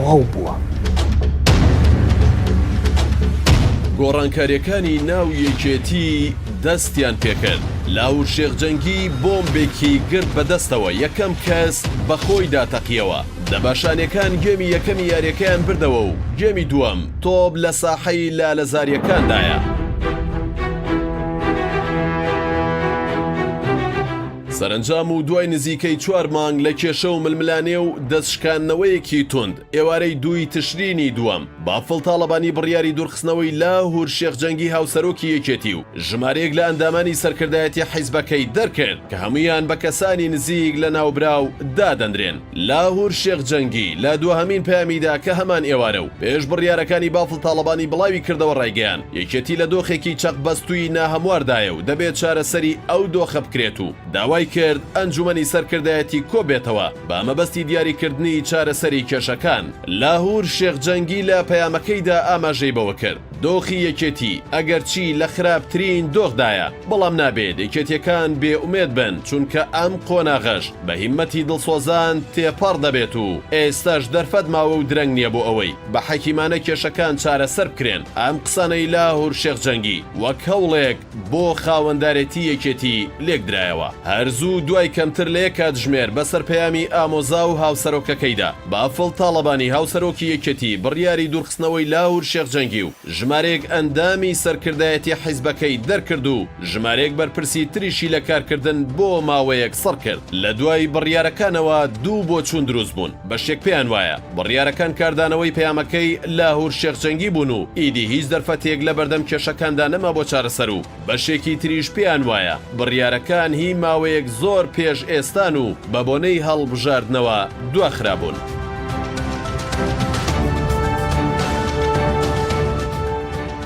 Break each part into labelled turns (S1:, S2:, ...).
S1: تەواو بووە.
S2: گۆڕانکاریەکانی ناو یەکێتی دەستیان پێکرد، لاهور شێخ جەنگی بۆمبێکی گرت بەدەستەوە یەکەم کەس بەخۆیدا تەقیەوە، دەباشانیەکان گێمی یەکەمی یاریەکەیان بردەوە و گێمی دووەم تۆپ لە ساحەی لالەزاریەکاندایە. سەرەنجام و دوای نزیکەی چوار مانگ لە کێشە و ململانێ و دەست شکاندنەوەیەکی توند، ئێوارەی دووی تشرینی دووەم، بافڵ تاڵەبانی بڕیاری دوورخستنەوەی لاهور شێخ جەنگی هاوسەرۆکی یەکێتی و ژمارەیەک لە ئەندامانی سەرکردایەتی حیزبەکەی دەرکرد کە هەموویان بە کەسانی نزیک لە ناوبراو دادەنرێن. لاهور شێخ جەنگی لە دواهەمین پەیامیدا کە هەمان ئێوارە و پێش بڕیارەکانی بافڵ تاڵەبانی بڵاوی کردەوە ڕایگەیاند، یەکێتی لە دۆخێکی چەقبەستووی ناهەمواردایە و دەبێت چارەسەری ئەو دۆخە بکرێت و داوای کرد ئەنجومەنی سەرکردایەتی کۆبێتەوە بە مەبەستی دیاریکردنی چارەسەری کێشەکان. لاهور شێخ جەنگی لە پەیامەکەیدا ئاماژەی بەوەکرد، دۆخی یەکێتی ئەگەرچی لە خراپترین دۆخدایە، بەڵام نابێت یەکێتیەکان بێ ئومێد بن، چونکە ئەم قۆناغەش بە هیممەتی دڵسۆزان تێپەڕ دەبێت و ئێستاش دەرفەت ماوە و درەنگ نیە بۆ ئەوەی بە حەکیمانە کێشەکان چارەسەر بکرێن. ئەم قسانەی لاهور شێخ جەنگی وەک هەوڵێک بۆ خاوەندارێتی یەکێتی لێکدرایەوە. هەر زوو دوای کەمتر لە یەک کاتژمێر بەسەر پەیامی ئامۆزا و هاوسەرۆکەکەیدا، بافڵ تاڵەبانی هاوسەرۆکی یەکێتی بڕیاری دوورخستنەوەی لاهور شێخ جەنگی و ژمارەیەک ئەندامی سەرکردایەتی حیزبەکەی دەرکرد و ژمارەیەک بەرپرسی تریشی لە کارکردن بۆ ماوەیەک سڕ کرد. لە دوای بڕیارەکانەوە دوو بۆچوون دروست بوون، بەشێک پێیان وایە بڕیارەکان کاردانەوەی پەیامەکەی لاهور شێخ جەنگی بوون و ئیدی هیچ دەرفەتێک لە بەردەم کێشەکاندا نەما بۆ چارەسەر و بەشێکی تریش پێیان وایە بڕیارەکان هی ماوەیەک زۆر پێش ئێستان و بە بۆنەی هەڵبژاردنەوە دواخرابوون.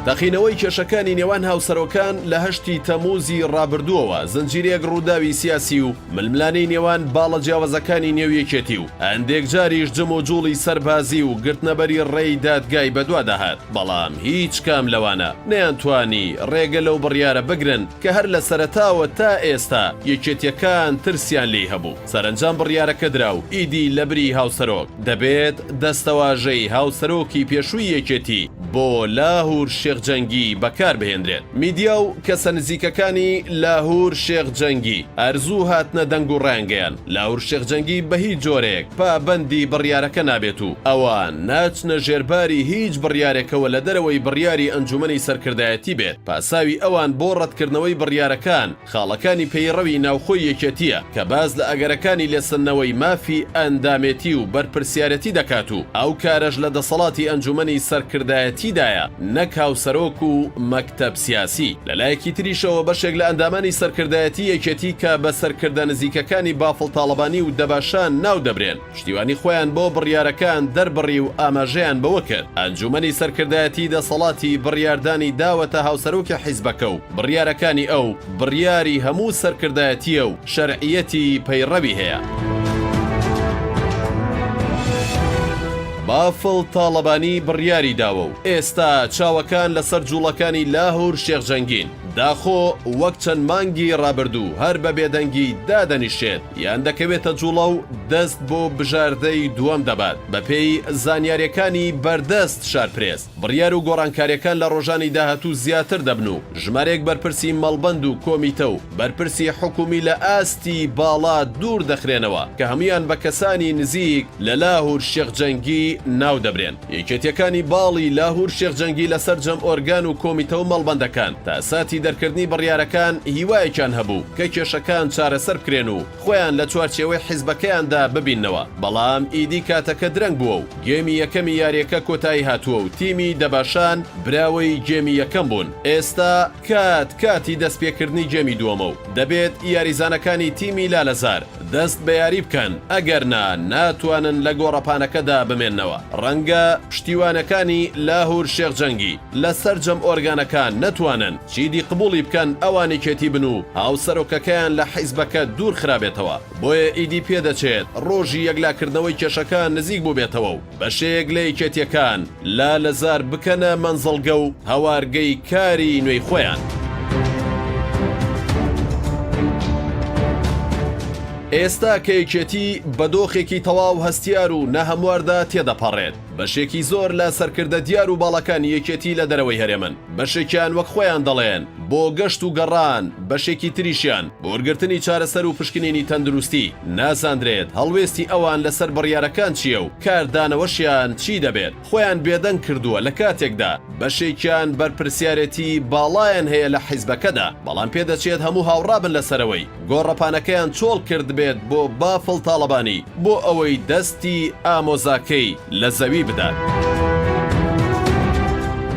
S2: تەقینەوەی کێشەکانی نێوان هاوسەرۆکان لە هەشتی تەمووزی ڕابردووەوە زنجیرەیەک ڕووداوی سیاسی و ململانێی نێوان باڵە جیاوازەکانی نێو یەکێتی و هەندێک جاریش جموجوڵی سەربازی و گرتنەبەری ڕێی دادگای بەدوادا هات، بەڵام هیچ کام لەوانە نەیانتوانی ڕێگە لەو بڕیارە بگرن کە هەر لە سەرەتاوە تا ئێستا یەکێتیەکان ترسیان لێی هەبوو. سەرەنجام بڕیارەکە درا و ئیدی لەبری هاوسەرۆک، دەبێت دەستەواژەی هاوسەرۆکی پێشووی یەکێتی بۆ لاهور شێخ جەنگی بەکار بهێنرێت. میدیا و کەسە نزیکەکانی لاهور شێخ جەنگی هەر زوو هاتنە دەنگ و ڕایانگەیاند، لاهور شێخ جەنگی بە هیچ جۆرێک پابەندی بڕیارەکە نابێت و ئەوان ناچنە ژێرباری هیچ بڕیارێکەوە لە دەرەوەی بڕیاری ئەنجومەنی سەرکردایەتی بێت. پاساوی ئەوان بۆ ڕەتکردنەوەی بڕیارەکان خاڵەکانی پەیڕەوی ناوخۆی یەکێتییە کە باس لە ئەگەرەکانی لێسەندنەوەی مافی ئەندامێتی و بەرپرسیارێتی دەکات و ئەو کارەش لە دەسەڵاتی ئەنجومەنی سەرکردایەتیدایە نەک هاوسەرۆک و مەکتەب سیاسی. لەلایەکی تریشەوە بەشێک لە ئەندامانی سەرکردایەتی یەکێتی کە بە سەرکردە نزیکەکانی بافڵ تاڵەبانی و دەباشان ناو دەبرێن، پشتیوانی خۆیان بۆ بڕیارەکان دەربڕی و ئاماژەیان بەوە کرد، ئەنجوومەنی سەرکردایەتی دەسەڵاتی بڕیاردانی داوەتە هاوسەرۆکی حیزبەکە و بڕیارەکانی ئەو بڕیاری هەموو سەرکردایەتییە و شەرعییەتی پەیڕەوی هەیە. بافڵ تاڵەبانی بڕیاری داوە و ئێستا چاوەکان لەسەر جوڵەکانی لاهور شێخ جەنگین، داخۆ وەک چەند مانگی ڕابردوو هەر بە بێدەنگی دادەنیشێت یان دەکەوێتە جوڵە و دەست بۆ بژاردەی دووەم دەبات، بەپێی زانیارییەکانی بەردەست شارپرێس، بڕیار و گۆڕانکارییەکان لە ڕۆژانی داهاتوو زیاتر دەبن و ژمارەیەک بەرپرسی مەڵبەند و کۆمیتە و بەرپرسی حکومی لە ئاستی باڵا دوور دەخرێنەوە کە هەموویان بە کەسانی نزیک لە لاهور شێخ جەنگی ناو دەبرێن. یەکێتیەکانی باڵی لاهور شێخ جەنگی لە سەرجەم ئۆرگان و کۆمیتە و مەڵبەندەکان تا ساتی دەرکردنی بڕیارەکان هیوایەکیان هەبوو کە کێشەکان چارەسەر بکرێن و خۆیان لە چوارچێوەی حیزبەکەیاندا ببیننەوە بەڵام ئیدی کاتەکە درەنگ بووە و گێمی یەکەمی یاریەکە کۆتایی هاتووە و تیمی دەباشان براوەی گێمی یەکەم بوون ئێستا کات کاتی دەستپێکردنی گێمی دووەمە و دەبێت یاریزانەکانی تیمی لالەزار دەست بە یاری بکەن ئەگەرنا ناتوانن لە گۆڕەپانەکەدا بمێننەوە. ڕەنگە پشتیوانەکانی لاهور شێخ جەنگی لە سەرجەم ئۆرگانەکان نەتوانن چیدی قبوڵی بکەن ئەوان یەکێتی بن و هاوسەرۆکەکەیان لە حیزبەکە دوور خرابێتەوە بۆیە ئیدی پێدەچێت ڕۆژی یەکلاکردنەوەی کێشەکان نزیک بووبێتەوە و بەشێک لە یەکێتیەکان لالەزار بکەنە مەنزڵگە و هەوارگەی کاری نوێی خۆیان. ئێستا کە یەکێتی بە دۆخێکی تەواو هەستیار و ناهەمواردا تێدەپەڕێت، بەشێکی زۆر لە سەرکردە دیار و باڵاکانی یەکێتی لە دەرەوەی هەرێمن، بەشێکیان وەک خۆیان دەڵێن بۆ گەشت و گەڕان، بەشێکی تریشیان بۆ وەرگرتنی چارەسەر و پشکنینی تەندروستی، نازاندرێت هەڵوێستی ئەوان لەسەر بڕیارەکان چییە و کاردانەوەشیان چی دەبێت، خۆیان بێدەنگ کردووە لە کاتێکدا بەشێکیان بەرپرسیارێتی باڵایان هەیە لە حیزبەکەدا، بەڵام پێدەچێت هەموو هاوڕابن لەسەرئەوەی گۆڕەپانەکەیان چۆڵ کردبێت بۆ بافڵ تاڵەبانی بۆ ئەوەی دەستی ئامۆزاکەی لە زەوی بدات.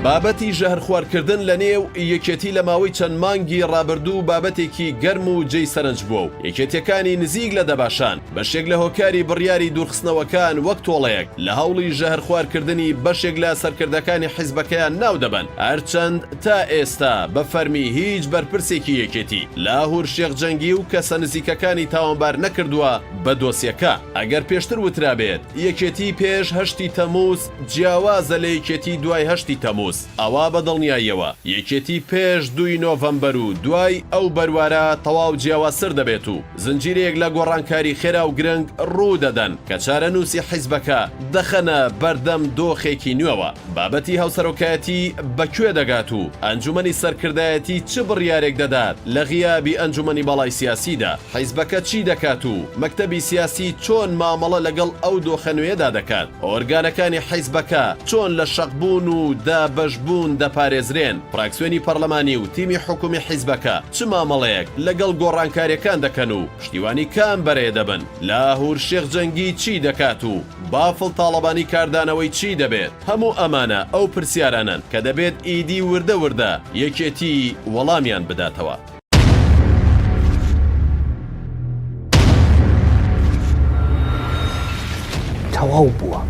S2: بابەتی ژەهرخوارکردن لە نێو یەکێتی لە ماوەی چەند مانگی ڕابردوو بابەتێکی گەرم و جێی سەرنج بووە و یەکێتیەکانی نزیک لە دەباشان بەشێک لە هۆکاری بڕیاری دوورخستنەوەکان وەک تۆڵەیەک لە هەوڵی ژەهرخوارکردنی بەشێک لە سەرکردەکانی حیزبەکەیان ناودەبەن هەرچەند تا ئێستا بە فەرمی هیچ بەرپرسێکی یەکێتی لاهور شێخ جەنگی و کەسە نزیکەکانی تاوانبار نەکردووە بە دۆسیەکە. ئەگەر پێشتر وترابێت یەکێتی پێش هەشتی تەموز جیاوازە لە یەکێتی دوای هەشتی تەموز، ئەوا بە دڵنیاییەوە یەکێتی پێش دووی نۆڤەمبەر و دوای ئەو بەروارە تەواو جیاوازتر دەبێت و زنجیرەیەک لە گۆڕانکاری خێرا و گرنگ ڕوو دەدەن کە چارەنووسی حیزبەکە دەخەنە بەردەم دۆخێکی نوێوە. بابەتی هاوسەرۆکایەتی بە کوێ دەگات و ئەنجومەنی سەرکردایەتی چ بڕیارێک دەدات لە غیابی ئەنجومەنی باڵای سیاسیدا؟ حیزبەکە چی دەکات و مەکتەبی سیاسی چۆن مامەڵە لەگەڵ ئەو دۆخە نوێیەدا دەکات؟ ئۆرگانەکانی حیزبەکە چۆن لە شەقبوون و دابەشبوون دەپارێزرێن؟ فراکسیۆنی پەرلەمانی و تیمی حکومی حیزبەکە چ مامەڵەیەک لەگەڵ گۆڕانکارییەکان دەکەن و پشتیوانی کام بەرەیە دەبن؟ لاهور شێخ جەنگی چی دەکات و بافڵ تاڵەبانی کاردانەوەی چی دەبێت؟ هەموو ئەمانە ئەو پرسیارانەن کە دەبێت ئیدی وردە وردە یەکێتی وەڵامیان بداتەوە.
S1: تەواو بووە.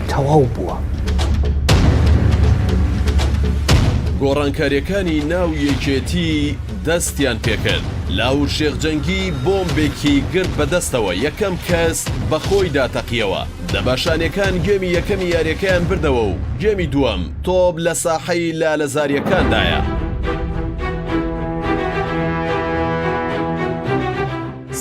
S1: تەواو بووە.
S2: گۆڕانکاریەکانی ناو یەکێتی دەستیان پێکرد، لاهور شێخ جەنگی بۆمبێکی گرت بەدەستەوە یەکەم کەس بەخۆیدا تەقیەوە، دەباشانیەکان گێمی یەکەمی یاریەکەیان بردەوە و گێمی دووەم تۆپ لە ساحەی لالەزاریەکاندایە.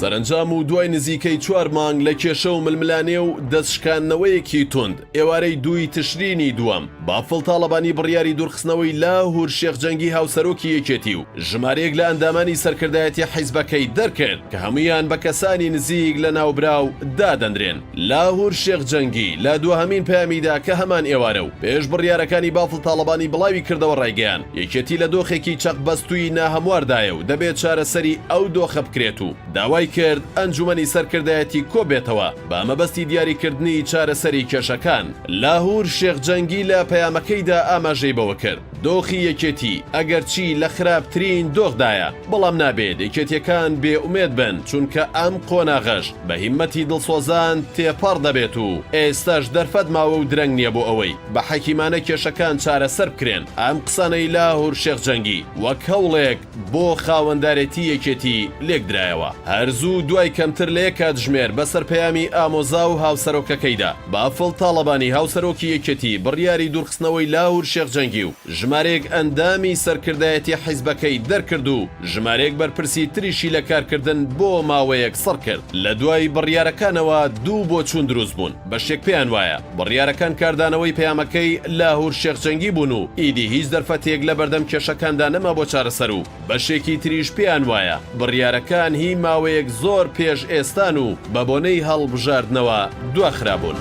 S2: سەرەنجام و دوای نزیکەی چوار مانگ لە کێشە و ململانێ و دەست شکاندنەوەیەکی توند، ئێوارەی دووی تشرینی دووەم، بافڵ تاڵەبانی بڕیاری دوورخستنەوەی لاهور شێخ جەنگی هاوسەرۆکی یەکێتی و ژمارەیەک لە ئەندامانی سەرکردایەتی حیزبەکەی دەرکرد کە هەموویان بە کەسانی نزیک لە ناوبراو دادەنرێن. لاهور شێخ جەنگی لە دواهەمین پەیامیدا کە هەمان ئێوارە و پێش بڕیارەکانی بافڵ تاڵەبانی بڵاوی کردەوە ڕایگەیاند، یەکێتی لە دۆخێکی چەقبەستووی ناهەمواردایە و دەبێت چارەسەری ئەو دۆخە بکرێت و داوای کرد ئەنجومەنی سەرکردایەتی کۆبێتەوە بە مەبەستی دیاریکردنی چارەسەری کێشەکان. لاهور شێخ جەنگی لە پەیامەکەیدا ئاماژەی بەوەکرد، دۆخی یەکێتی ئەگەرچی لە خراپترین دۆخدایە، بەڵام نابێت یەکێتیەکان بێ ئومێد بن، چونکە ئەم قۆناغەش بە هیممەتی دڵسۆزان تێپەڕ دەبێت و ئێستاش دەرفەت ماوە و درەنگ نیە بۆ ئەوەی بە حەکیمانە کێشەکان چارەسەر بکرێن. ئەم قسانەی لاهور شێخ جەنگی وەک هەوڵێک بۆ خاوەندارێتی یەکێتی لێکدرایەوە. هەر زوو دوای کەمتر لە یەک کاتژمێر بەسەر پەیامی ئامۆزا و هاوسەرۆکەکەیدا، بافڵ تاڵەبانی هاوسەرۆکی یەکێتی بڕیاری دوورخستنەوەی لاهور شێخ جەنگی و ژمارەیەک ئەندامی سەرکردایەتی حیزبەکەی دەرکرد و ژمارەیەک بەرپرسی تریشی لە کارکردن بۆ ماوەیەک سڕ کرد. لە دوای بڕیارەکانەوە دوو بۆچوون دروست بوون، بەشێک پێیان وایە بڕیارەکان کاردانەوەی پەیامەکەی لاهور شێخ جەنگی بوون و ئیدی هیچ دەرفەتێک لە بەردەم کێشەکاندا نەما بۆ چارەسەر و بەشێکی تریش پێیان وایە بڕیارەکان هی ماوەیەک زۆر پێش ئێستان و بە بۆنەی هەڵبژاردنەوە دواخرابوون.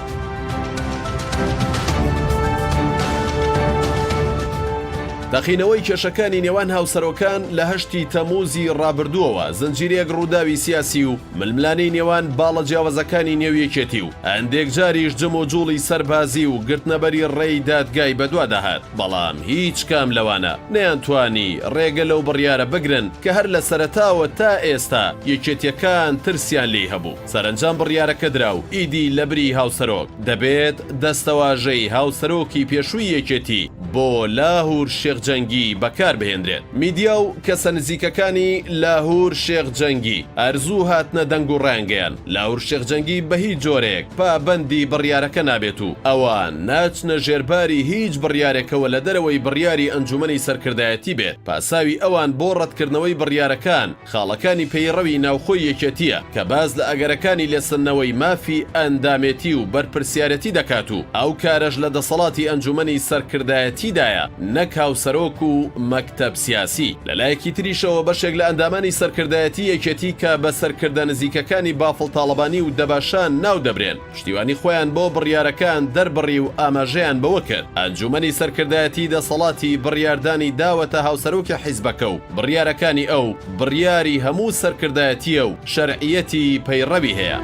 S2: تەقینەوەی کێشەکانی نێوان هاوسەرۆکان لە هەشتی تەمووزی ڕابردووەوە زنجیرەیەک ڕووداوی سیاسی و ململانێی نێوان باڵە جیاوازەکانی نێو یەکێتی و هەندێک جاریش جموجوڵی سەربازی و گرتنەبەری ڕێی دادگای بەدوادا هات، بەڵام هیچ کام لەوانە نەیانتوانی ڕێگە لەو بڕیارە بگرن کە هەر لە سەرەتاوە تا ئێستا یەکێتیەکان ترسیان لێی هەبوو. سەرەنجام بڕیارەکە درا و ئیدی لەبری هاوسەرۆک، دەبێت دەستەواژەی هاوسەرۆکی پێشووی یەکێتی. بۆ لاهور شێخ جەنگی بەکار بهێنرێت. میدیا و کەسە نزیکەکانی لاهور شێخ جەنگی هەر زوو هاتنە دەنگ و ڕایانگەیاند، لاهور شێخ جەنگی بە هیچ جۆرێک پابەندی بڕیارەکە نابێت و ئەوان ناچنە ژێرباری هیچ بڕیارێکەوە لە دەرەوەی بڕیاری ئەنجومەنی سەرکردایەتی بێت. پاساوی ئەوان بۆ ڕەتکردنەوەی بڕیارەکان خاڵەکانی پەیڕەوی ناوخۆی یەکێتییە کە باس لە ئەگەرەکانی لێسەندنەوەی مافی ئەندامێتی و بەرپرسیارێتی دەکات و ئەو کارەش لە دەسەڵاتی ئەنجومەنی سەرکردایەتیدایە نەک هاوسەرۆک و مەکتەب سیاسی. لەلایەکی تریشەوە بەشێک لە ئەندامانی سەرکردایەتی یەکێتی کە بە سەرکردە نزیکەکانی بافڵ تاڵەبانی و دەباشان ناودەبرێن، پشتیوانی خۆیان بۆ بڕیارەکان دەربڕی و ئاماژەیان بەوە کرد، ئەنجوومەنی سەرکردایەتی دەسەڵاتی بڕیاردانی داوەتە هاوسەرۆکی حیزبەکە و بڕیارەکانی ئەو بڕیاری هەموو سەرکردایەتییە و شەرعیەتی پەیڕەوی هەیە.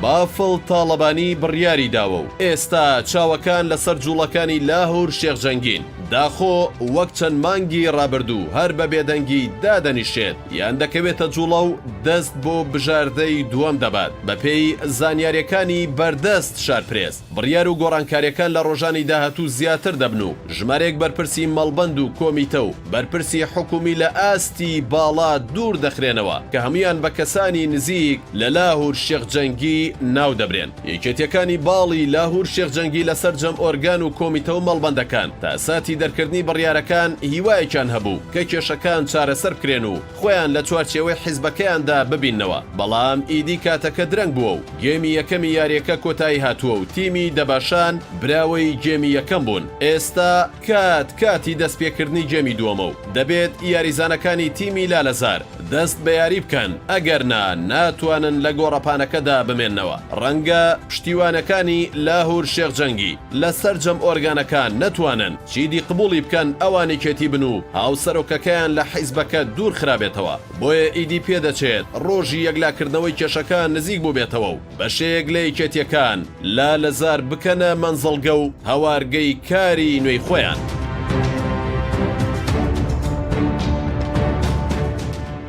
S2: بافڵ تاڵەبانی بڕیاری داوە و ئێستا چاوەکان لەسەر جوڵەکانی لاهور شێخ جەنگین، داخۆ وەک چەند مانگی ڕابردوو هەر بە بێدەنگی دادەنیشێت یان دەکەوێتە جوڵە و دەست بۆ بژاردەی دووەم دەبات. بەپێی زانیارییەکانی بەردەست شارپرێس، بڕیار و گۆڕانکارییەکان لە ڕۆژانی داهاتوو زیاتر دەبن و ژمارەیەک بەرپرسی مەڵبەند و کۆمیتە و بەرپرسی حکومی لە ئاستی باڵا دوور دەخرێنەوە کە هەموویان بە کەسانی نزیک لە لاهور شێخ جەنگی ناو دەبرێن. یەکێتیەکانی باڵی لاهور شێخ جەنگی لە سەرجەم ئۆرگان و کۆمیتە و مەڵبەندەکان تا ساتی دەرکردنی بڕیارەکان هیوایەکیان هەبوو کە کێشەکان چارەسەر بکرێن و خۆیان لە چوارچێوەی حیزبەکەیاندا ببیننەوە بەڵام ئیدی کاتەکە درەنگ بووە و گێمی یەکەمی یاریەکە کۆتایی هاتووە و تیمی دەباشان براوەی گێمی یەکەم بوون ئێستا کات کاتی دەستپێکردنی گێمی دووەمە و دەبێت یاریزانەکانی تیمی لالەزار دەست بە یاری بکەن، ئەگەرنا ناتوانن لە گۆڕەپانەکەدا بمێننەوە. ڕەنگە پشتیوانەکانی لاهور شێخ جەنگی لە سەرجەم ئۆرگانەکان نەتوانن چیدی قبوڵی بکەن ئەوان یەکێتی بن و هاوسەرۆکەکەیان لە حیزبەکە دوور خرابێتەوە، بۆیە ئیدی پێدەچێت ڕۆژی یەکلاکردنەوەی کێشەکان نزیک بووبێتەوە و بەشێک لە یەکێتیەکان لالەزار بکەنە مەنزڵگە و هەوارگەی کاری نوێی خۆیان.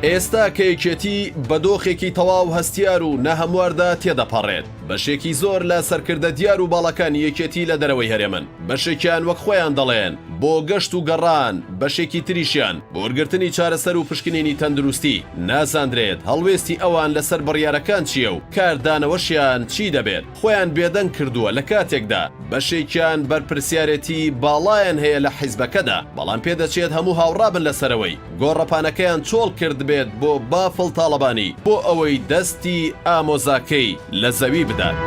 S2: ئێستا کە یەکێتی بە دۆخێکی تەواو هەستیار و ناهەمواردا تێدەپەڕێت، بەشێکی زۆر لە سەرکردە دیار و باڵاکانی یەکێتی لە دەرەوەی هەرێمن، بەشێکیان وەک خۆیان دەڵێن بۆ گەشت و گەڕان، بەشێکی تریشیان بۆ وەرگرتنی چارەسەر و پشکنینی تەندروستی. نازاندرێت هەڵوێستی ئەوان لەسەر بڕیارەکان چییە و کاردانەوەشیان چی دەبێت، خۆیان بێدەنگ کردووە لە کاتێکدا بەشێکیان بەرپرسیارێتی باڵایان هەیە لە حیزبەکەدا، بەڵام پێدەچێت هەموو هاوڕابن لەسەرئەوەی گۆڕەپانەکەیان چۆڵ کردبێت بۆ بافڵ تاڵەبانی بۆ ئەوەی دەستی ئامۆزاکەی لە زەوی بدات.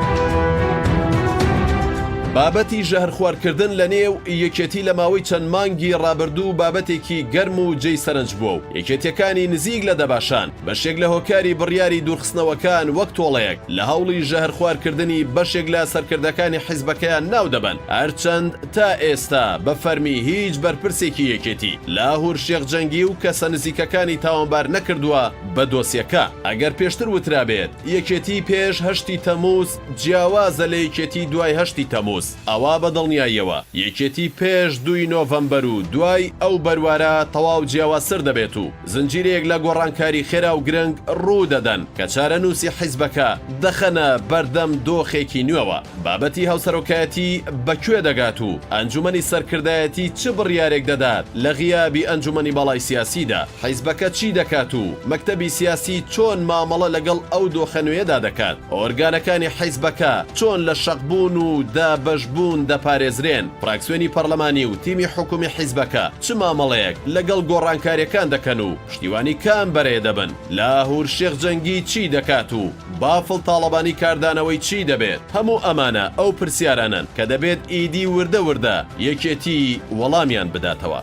S2: بابەتی ژەهرخوارکردن لە نێو یەکێتی لە ماوەی چەند مانگی ڕابردوو بابەتێکی گەرم و جێی سەرنج بووە و یەکێتیەکانی نزیک لە دەباشان بەشێک لە هۆکاری بڕیاری دوورخستنەوەکان وەک تۆڵەیەک لە هەوڵی ژەهرخوارکردنی بەشێک لە سەرکردەکانی حیزبەکەیان ناودەبەن، هەرچەند تا ئێستا بە فەرمی هیچ بەرپرسێکی یەکێتی لاهور شێخ جەنگی و کەسە نزیکەکانی تاوانبار نەکردووە بە دۆسیەکە. ئەگەر پێشتر وترابێت یەکێتی پێش هەشتی تەمووز جیاوازە لە یەکێتی دوای هەشتی تەمووز، ئەوا بە دڵنیاییەوە یەکێتی پێش دووی نۆڤەمبەر و دوای ئەو بەروارە تەواو جیاوازتر دەبێت و زنجیرەیەک لە گۆڕانکاری خێرا و گرنگ ڕوو دەدەن کە چارەنووسی حیزبەکە دەخەنە بەردەم دۆخێکی نوێوە. بابەتی هاوسەرۆکایەتی بە کوێ دەگات و ئەنجومەنی سەرکردایەتی چ بڕیارێک دەدات لە غیابی ئەنجومەنی باڵای سیاسیدا؟ حیزبەکە چی دەکات و مەکتەبی سیاسی چۆن مامەڵە لەگەڵ ئەو دۆخە نوێیەدا دەکات؟ ئۆرگانەکانی حیزبەکە چۆن لە شەقبوون و دابەشبوون دەپارێزرێن؟ فراکسیۆنی پەڕلەمانی و تیمی حکومی حیزبەکە چ مامەڵەیەک لەگەڵ گۆڕانکارییەکان دەکەن و پشتیوانی کام بەرەیە دەبن؟ لاهور شێخ جەنگی چی دەکات و بافڵ تاڵەبانی کاردانەوەی چی دەبێت؟ هەموو ئەمانە ئەو پرسیارانەن کە دەبێت ئیدی وردە وردە یەکێتی وەڵامیان بداتەوە.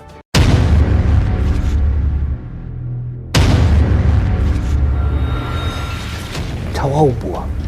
S1: تەواو بووە.